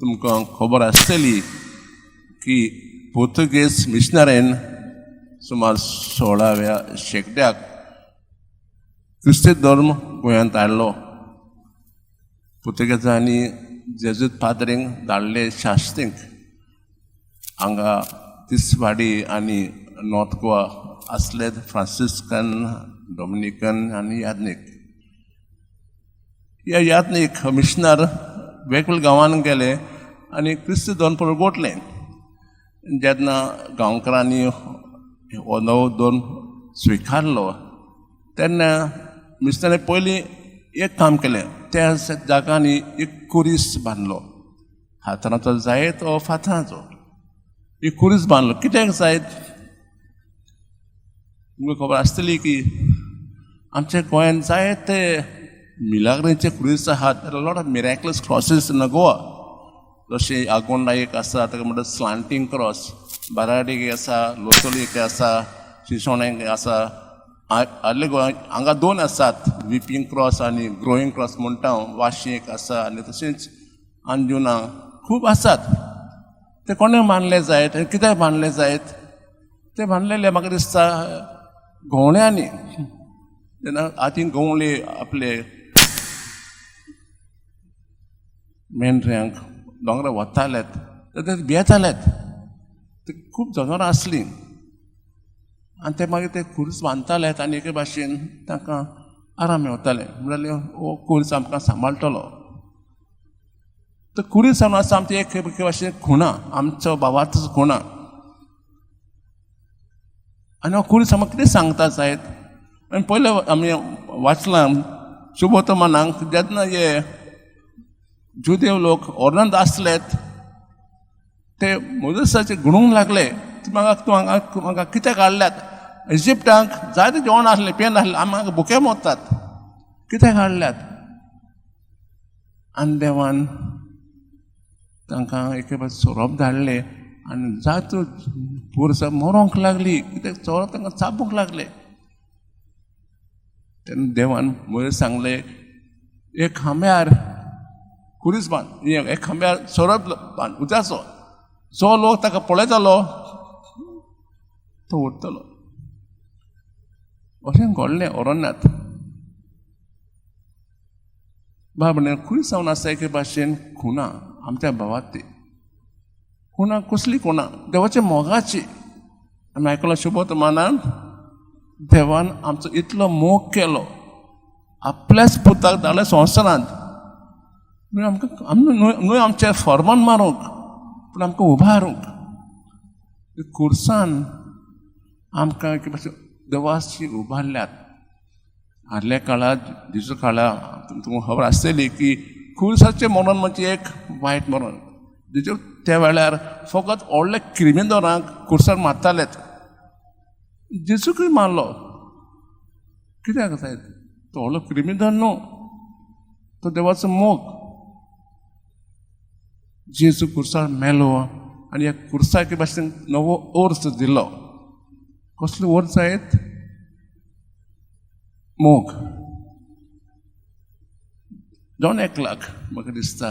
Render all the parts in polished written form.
तुमकां खबर आसतली की पुर्तुगेज मिशनरीन सुमार 16व्या शेंकड्याक क्रिस्ती धर्म गोंयांत हाडलो. पुर्तुगेजांनी जेजूत पाद्रींक धाडले शास्तींक. हांगा तिसवाडी आनी नॉर्थ गोवा आसले फ्रांसिस्कन, डॉमिनिकन आनी याज्ञीक. ह्या याज्ञीक मिशनर वेगवेगळ्या गांवांत गेले आनी क्रिस्ती धर्म परगटले. जेन्ना गांवकारांनी हो नवो धर्म स्विकारलो तेन्ना मिशनरी पयलीं एक काम केलें, त्या जाग्यांनी एक कुरीस बांदलो, हातराचो जायत वो फातराचो एक कुरीस बांदलो. कित्याक जायत तुमकां खबर आसतली की आमच्या गोंयांत जायते मिलाग्रीचे कुरीस आहात. Lot of miraculous crosses in Goa. जशें आगोंडा एक आसा, ताका म्हणटात स्लांटींग क्रॉस, बाराडी एक आसा, लोतोली एक आसा, शिसोणें एक आसा. आदले गोंया हांगा दोन आसात, विपींग क्रॉस आनी ग्रोईंग क्रॉस म्हणटा हांव. वाशी एक आसा आनी तशेंच अंजुना खूब आसात. ते कोणें बांदले जायत आनी कित्याक बांदले जायत? ते बांदलेले म्हाका दिसता गवळ्यांनी. तेन्ना आदीं गवळी आपले मेंढऱ्यांक दोंगरा वतालेत, ते भियेतालेत, ते खूब जनावरां आसलीं आनी ते मागीर ते खुर्स बांदतालेत आनी एके भाशेन तांकां आराम मेवताले. म्हणटाले हो खुर्स आमकां सांबाळटलो. तर खुरीस जावन आसा आमची एक एके भाशेन खुणा, आमचो भावाचो खुणा. आनी हो खुरीस आमकां कितें सांगता जायत? आनी पयलें आमी वाचलां शुभवर्तमानाक, जेन्ना हे जुदेव लोक ऑर्नांत आसलेत ते मोजसाचे गुणूंक लागले, म्हाका तूं हांगा म्हाका कित्याक हाडल्यात? इजिप्टाक जायते जेवण आसलें, पेन आसलें, आमी हांगा भुके मरतात, कित्याक हाडल्यात? आनी देवान तांकां एके भायर सोरोप धाडले आनी जायत्यो पुरसां मरोंक लागली, कित्याक सोरोप तांकां चाबूंक लागले. तेन्ना देवान वयर सांगलें, एक खांब्यार खुरीस बांद, एक खांब्यार सोरोप बांद उदकाचो, जो लोक ताका पळयतलो तो उरतलो. अशें घडलें अरण्यांत. बाबा खुरीस जावन आसा एके भाशेन खुणा आमच्या भावात. ती खुणा कसली खुणा? देवाच्या मोगाची. आमी आयकलां शुभवर्तमानान, देवान आमचो इतलो मोग केलो, आपल्याच पुताक धाडले संवसारांत, न्हय आमकां न्हय आमचें फॉर्मान मारूंक, पूण आमकां उबारूंक. खुर्सान आमकां एके भाशेन देवाशी उबारल्यात. आदल्या काळार, जेजू काळार तुमकां खबर आसतली की खुर्साचें मरण म्हणजे एक वायट मरण. जेजू त्या वेळार फकत व्हडले क्रिमिनोरांक खुर्सार मारतालेत, जेजूकय मारलो. कित्याक जायत? तो व्हडलो क्रिमिनल न्हू, तो देवाचो मोग. जेजू खुर्सार मेलो आनी ह्या खुर्साक भाशेन नवो अर्थ दिलो. कसलो अर्थ जायत? मोग. दोन एकल्याक म्हाका दिसता,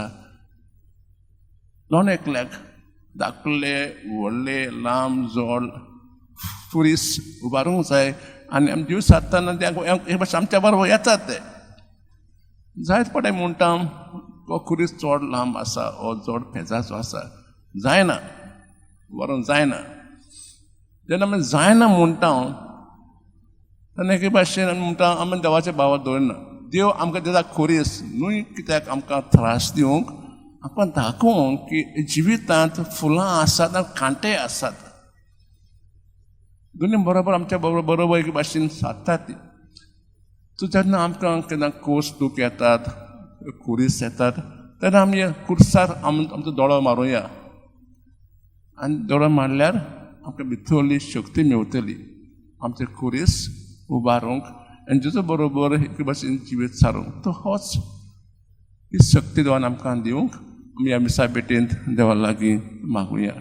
दोन एकल्याक धाकले व्हडले लांब जोड खुरीस उबारूंक जाय आनी आमी जीव सादतना ते हे भाशेन आमच्या बरोबर येतात. ते जायत पडे म्हणटा हो खुरीस चड लांब आसा, हो चड पेजाचो आसा, जायना व्हरूंक जायना. जेन्ना आमी जायना म्हणटा तेन्ना एके भाशेन आमी म्हणटा आमी देवाच्या भावार दवरिना. देव आमकां दिता खुरीस न्हय कित्याक आमकां त्रास दिवंक, आमकां दाखोवंक की जिवितांत फुलां आसात आनी कांटे आसात. दोनी बरोबर आमच्या बरोबर एके भाशेन सादतात ती. सो जेन्ना आमकां केन्ना कोस दूख येतात, खुरीस येतात, तेन्ना आमी खुर्सार आमचो दोळो मारुया आनी दोळो मारल्यार आमकां भितरली शक्ती मेवतली आमचे खुरीस उबारूंक आनी जेजू बरोबर एके भाशेन जिवीत सारूंक. तो होच ही शक्ती देवान आमकां दिवंक आमी ह्या मिसा भेटेंत देवा लागीं मागुया.